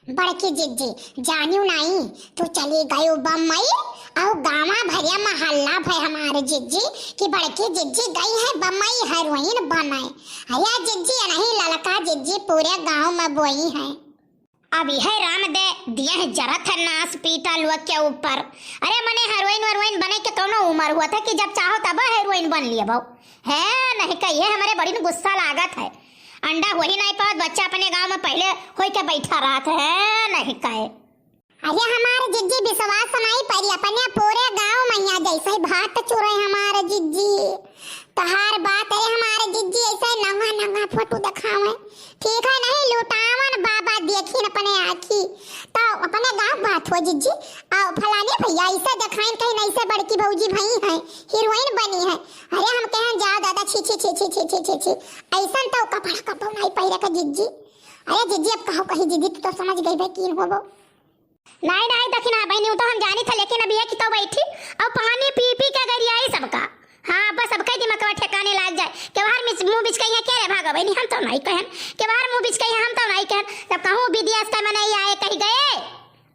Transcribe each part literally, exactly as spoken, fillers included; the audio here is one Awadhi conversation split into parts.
बड़की जिज्जी, जानियो नाई, तू चली गयो बम्बई, अउ गाँवा भरिया महल्ला भय हमार जिज्जी कि बड़की जिज्जी गई है बम्बई हेरोइन बने। अरे जिज्जी, नहीं ललका जिज्जी पूरे गाँव में बोई है। अब यह राम दे दिए हैं जरत है नास पीटा लोग के ऊपर। अरे मने हेरोइन वेरोइन बने के कौनो उम्र हुआ था कि जब चाहो तब हेरोइन बन लिए भाव। है नहीं कही है, हमारे बड़ी न गुस्सा लागत है। अंडा वही नहीं पावत, बच्चा अपने गाँव में पहले होई के बैठा रहत है, नहीं कहे। अरे हमार जिज्जी विश्वास नहीं परी, अपने पूरे गाँव में यहाँ जैसे ही भात चुरे हमार जिज्जी। तहार बात है हमार जिज्जी, ऐसे नंगा नंगा फोटो दिखावे। ठीक है नहीं लुटावन बाबा देखिन अपने आँखी, तो अपने गाँव बात हो जिज्जी। आ फलाने भैया ऐसे दिखाइन कहीं नहीं से बड़की भौजी भई है, हीरोइन बनी है। अरे हम कहन जाओ दादा, छी छी छी छी छी छी छी छी, ऐसन तो कपड़ा कपड़ा नहीं पहिरे के जिज्जी। अरे जिज्जी अब कहो कही जिज्जी, तू तो समझ गई भाई कीन होबो। नहीं नहीं दखिनहा बहिनी, उ तो हम जानी था, लेकिन अब ये कि तो बैठी और पानी पी पी के गरियाई सबका। हाँ बस अब कई दिमागवा ठिकाने लाग जाए, केवहार मिच- मुँह बिचकई है के रे भागा बहिनी, हम तो नहीं कहन। केवहार मुँह बिचकई है, हम तो नहीं कहन। तब कहूँ विदेश के मनई आए कही गए,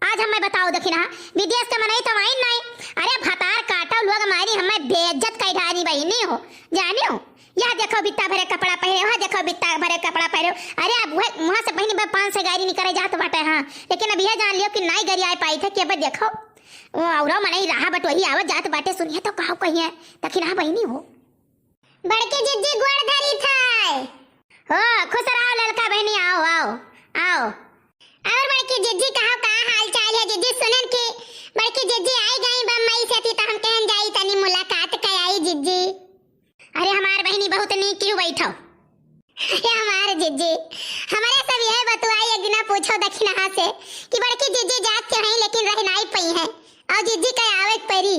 आज हमें बताओ दखिनहा, विदेश के मनई तो आइन नहीं। अरे भतार काटो लोग मारी, हमें बेइज्जत कई ढानी बहिनी हो, जानियो। यह देखो बित्ता भरे कपड़ा पहिरे, वह देखो बित्ता भरे कपड़ा पहिरे। अरे अब वह वहाँ से बहिनी बा पान से गाड़ी निकरे जात बाटे, हाँ, लेकिन अब यह जान लियो कि नाई गरियाए पाई थे कि अब देखो वो औरो मनई रहा बट वही आवत जात बाटे, सुनिए तो कहो कहिए, दखिनहा बहिनी हो। बड़की जिज्जी गोड़ धरी थाय। हो खुश रहो ललका बहिनी, आओ आओ आओ। और बड़की जिज्जी कहो का हाल चाल है जिज्जी? सुनन कि बड़की जिज्जी आई गई बम्बई से थी तो हम कहन जाई तनी मुलाकात कर आई जिज्जी। अरे हमार बहिनी बहुत नीक क्यों बैठो। अरे हमार जिज्जी, हमारे सब यह बतुआई एक दिना पूछो दखिनहा से कि बड़की जिज्जी जात के हैं लेकिन रह नाई पई है और जिज्जी के आवे के परी।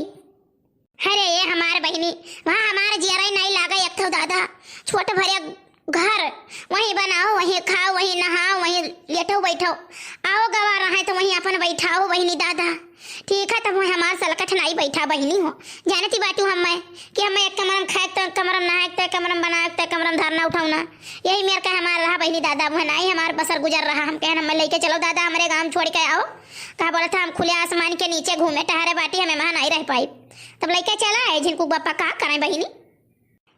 अरे ये हमार बहिनी, वहाँ हमार जियरा ही नहीं लागा एक ठो दादा, छोट भरे घर, वहीं बनाओ, वहीं खाओ, वहीं नहाओ, वहीं लेटो बैठो, आओ गवा रहे तो वहीं अपन बैठाओ बहिनी दादा। ठीक है, तब वहीं हमार सलकट नाई बैठा बहिनी हो। जानती बाटू हम मैं कि हम एक कमरम खाए तो एक कमरम नहाए तो एक कमरम बनाए तो एक कमरम धरना उठाओ ना। यही मेर का हमार रहा बहिनी दादा, वह नाई हमार बसर गुजर रहा। हम कहन हमें लेके चलो दादा, हमारे गाँव छोड़ के आओ। कहा बोला था हम खुले आसमान के नीचे घूमे टहरे बाटी, हमें वहाँ नाई रह पाई। तब लेके चला है झिनकू बापा, का करें बहिनी।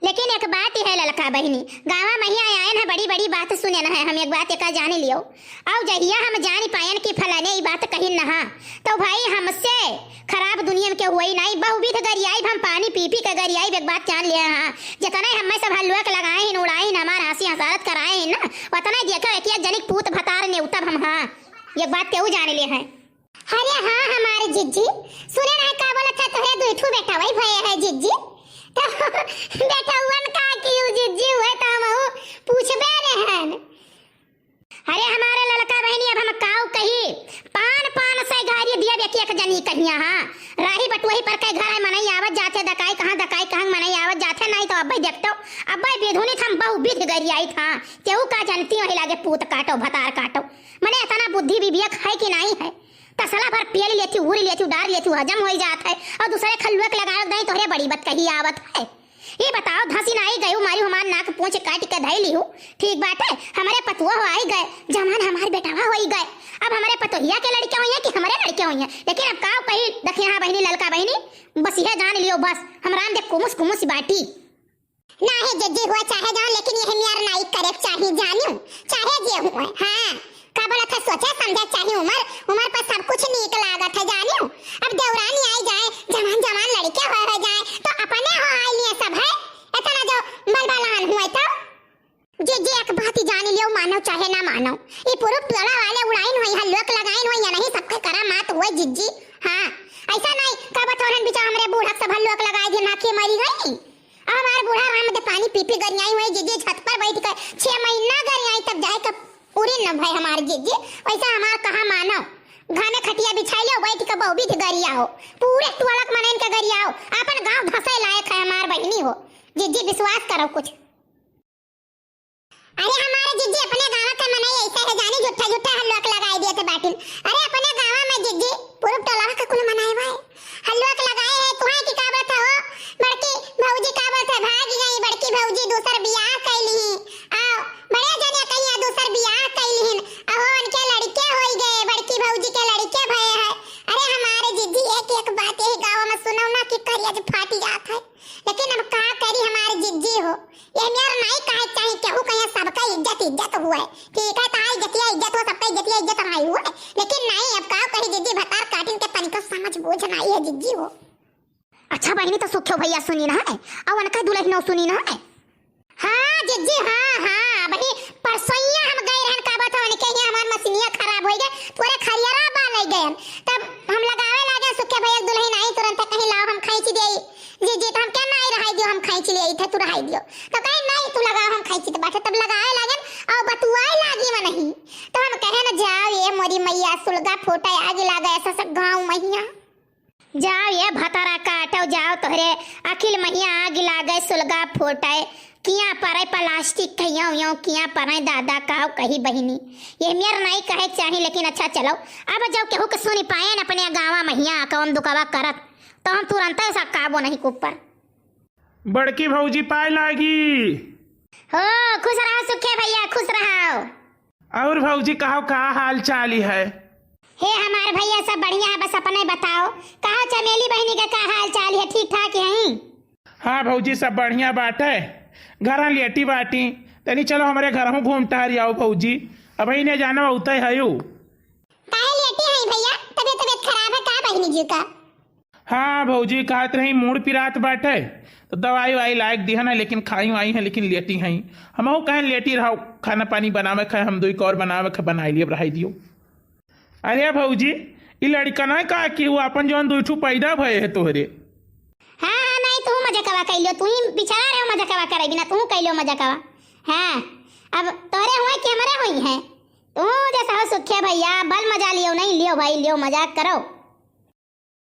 लेकिन एक बात है ललका बहिनी, गाँवा महिया आयन है, बड़ी बड़ी बात सुने न है, हम एक बात एका जान लियो। और जहिया हम जान पायन कि फलाने ई बात कहिन नहा, तो भाई हमसे खराब दुनिया में के हुई नहीं, बहुविध गरियाई हम पानी पी पी के गरियाई, एक बात जान लिया हाँ। जितने हमें सब हल्लुआ के लगाए हैं, उड़ाए हैं, हमार हंसी हंसारत कराए हैं ना, उतने देखो एक एक जनिक पूत भतार ने उतब हम हाँ, एक बात केहू जान ले है। अरे हाँ हमार जिज्जी, सुने ना का बोलत है, तोहरे दुई ठू बेटा वही भये है जिज्जी। तो बेटउवन का कियो जिज्जी, हुए तो हम पूछबे रहन। अरे हमारे ललका बहिनी, अब हम काऊ कही, पान पान से गारी दिया एक एक जनी कहिया हाँ। राही बटुही पर के घर है मनई आवत जाते दकाई कहाँ दकाई कहाँ मनई आवत जाते नहीं तो अब्बे देखतो, अब्बे विधुनी था बहु विध गरियाई था। केहू का जानती वही लागे पूत काटो भतार काटो। मने इतना बुद्धि विवेक है कि नहीं है? तसला भर पेल लेती, उरी लेती, डार लेती, हजम होई जात है, और दूसरे खल्लुआ के लगावत नहीं, तोहरे बड़ी बतकही आवत है। ये बताओ, धसी नाई गयू मारी हमार नाक पूंछ काट के धई लिहू, ठीक बाटे, हमरे पतुआ हो आई गए, जमान हमार बेटावा होई गए, अब हमरे पतोहिया के लड़के होइए कि हमरे लड़के होइए, लेकिन अब काव कही दखिनहा बहिनी, ललका बहिनी, बस यह जान लियो, बस हम राम दे कुमुस कुमुस बाटी। नाहीं जिज्जी हुआ चाहे जाओ, लेकिन यह मियार नाई करे के चाही, जानियो, चाहे जे हुए। हाँ, का बोलत है, सोचे समझे के चाही, उमर, उमर पर सब कुछ नीक लागत है, जानियो। अब देवरानी आई जाए, जवान जवान लड़के हो, हो जाए, तो अपने हो आई लिए सब है, इतना जो बलबलान हुए तो। जिज्जी एक बात ही जान लियो, मानो चाहे ना मानो, ई पुरुष टोला वाले उड़ाइन होई है, लोक लगाइन होई है, नहीं सबके करामात हुए जिज्जी। हाँ, ऐसा नहीं, का बतौरन बिचारा हमरे बूढ़ा के सब लोक लगाए दिन आँखें मरी गई। अब हमार बूढ़ा राम दे पानी पी पी गरियाई हुए जिज्जी, छत पर बैठ के छह महीना गरियाई, तब जाए के पूरी न भय हमार जिज्जी। वैसे हमार कहा मानो, घामे खटिया बिछाई लो, बैठ के बहुबिध गरियाओ, पूरे टोलक मनइन के गरियाओ, अपन गांव धसे लायक है हमार बहिनी हो। जिज्जी विश्वास करो कुछ। अरे हमारे जिज्जी अपने गांव के मनई ऐसे है जानी, झूठा झूठा हल्लोक लगाई दिए थे बाटिन। अरे अपने गांव में जिज्जी पूरब टोला के कुल मनई भाई हल्लोक लगाए है, तुहाई की का बात हो? बड़की भौजी का बात है, भाग गई बड़की भौजी, दूसर बियाह कैली ही। आओ, बड़े जने कहिया दूसर बियाह कैली हिन, अहो उनके लड़के होई गए, इज्जतिया इज्जत रहाई हुआ है, लेकिन नहीं, अब का कही जिज्जी, भतार काटिन के तनिको समझ बूझ नहीं है जिज्जी हो। अच्छा बहिनी, तो सुख्यो भैया सुनी ना है, और उनका दुल्हनो सुनी ना है। हाँ जिज्जी, हाँ, हाँ, वही परसोइया हम गए रहन, का बात है, उनके यहाँ हमार मशीनिया खराब हो गए, पूरे खरियरा बा ले गए। तब हम लगावे लागे, सुख्या भैया दुल्हन आई, तुरंत कहीं लाओ हम खींच दे जिज्जी, तो हम क्या नहीं रहाई दियो, हम खींच ले थे, तू रहाई दियो। तो कहीं नहीं, तू लगाओ, हम खींच दे बाटे। तब लगावे लागे और बतुआए लागी में नहीं, तो हम कहे न, जाओ ये मोरी मैया, सुलगा फोटा आग लागे ऐसा सब गाँव मैया। जाओ ये भतारा काटो, जाओ तोहरे अखिल महिया आग लागे, सुलगा फोटे, किया परे प्लास्टिक के यों यों किया परे दादा, काव कही बहिनी। ये मेर नहीं कहे चाही, लेकिन अच्छा चलो, अब जब केहू के सुनी पाए न अपने गाँवा महिया कौन दुखवा करत, तो हम तुरंत ऐसा काबो नहीं कुप्पर। बड़की भौजी पाए लागी। हो, खुश रहो सुखे भैया, खुश रहो। और भौजी कहो, का हाल चाल है? हे हमार भैया, सब बढ़िया है, बस अपने बताओ, कहो चमेली बहिनी का का हाल चाल है, ठीक ठाक है? हाँ भौजी, सब बढ़िया बाटे। घर लेटी बाटी, तनी चलो हमरे घर हूँ घूम टहरी आओ भौजी, अब ही ने जाना उतय है यू। काहे लेटी है भैया, तबीयत तबीयत खराब है का बहिनी जी का? हाँ भौजी, कहत रही मूड़ पिरात बाटे, तो दवाई वाई लायक दिहन है, लेकिन खाई वाई है, लेकिन लेटी हैं। हमहू कहें लेटी रहो, खाना पानी बनावे खाए, हम दुई कौर बनावे खाए, बनाई लिए, रहाई दियो। अरे भौजी, ई लड़का ना का कि वो अपन जौन दुई ठू पैदा भये है तोहरे। हाँ, हाँ, नहीं, तू मजकवा कइलो, तू ही बिचारा रहो मजकवा करे बिना, तू कइलो मजकवा। हाँ, अब तोहरे हुए कि हमरे हुई हैं? तू जैसा हो सुखे भैया, बल मजा लियो, नहीं लियो भाई, लियो मजाक करो।